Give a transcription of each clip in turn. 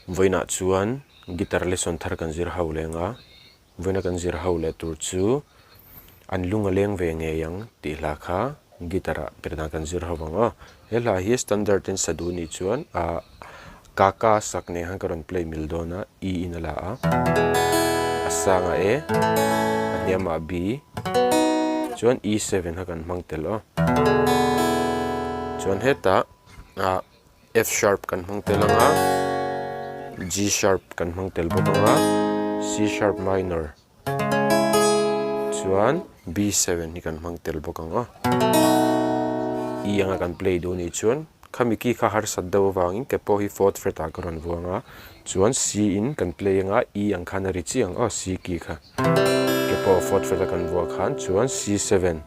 Vawiinah chuan guitar lesson thar kan zir ho leng a, vawiina kan zir ho leh tur chu an lung a leng ve ngei ang tih hla kha guitar ah per dan kan zir ho vang a. He hla hi standard in sa duh nih chuan ah kaka sak nen khan ka rawn play mil dawn a, E in a la a, a sangah A, a hniamah B, chuan E7 kha kan hmang tel aw. Chuan hetah ah. F sharp kan hmang tel ang a, G sharp kan hmang tel bawk ang a, C sharp minor chuan B7 hi kan hmang tel bawk ang a. E anga kan play duh nih chuan khami key kha harsat deuh avangin ke pawh hi fourth fret ah ka rawn vuang a, chuan C in kan play anga E ang khan a ri chiang aw C key kha. Ke pawh fourth fret a kan vuah khan chuan C7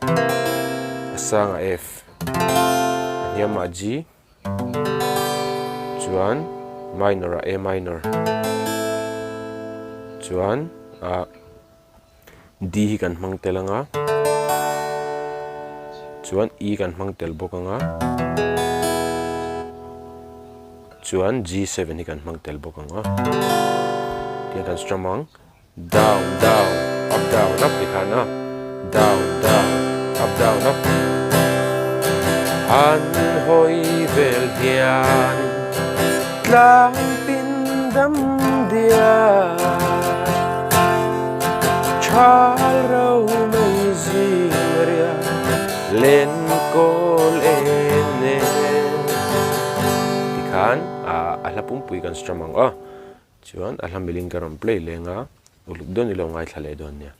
a sangah F a hniamah G. Chuan minor ah A minor chuan ah D hi kan hmang tel ang a chuan E kan hmang tel bawk ang a chuan G7 hi kan hmang tel bawk ang a tiang kan strum ang. Down down up down up ti khan a down down up down up An hawi vel hian tlang tin dam diai Thal ro mai zing ria len kawl en e Ti khan a hla pumpui kan strum ang aw. Chuan a hla milin ka rawn play leng a, uluk dawn ilo ngaithla leh dawn nia.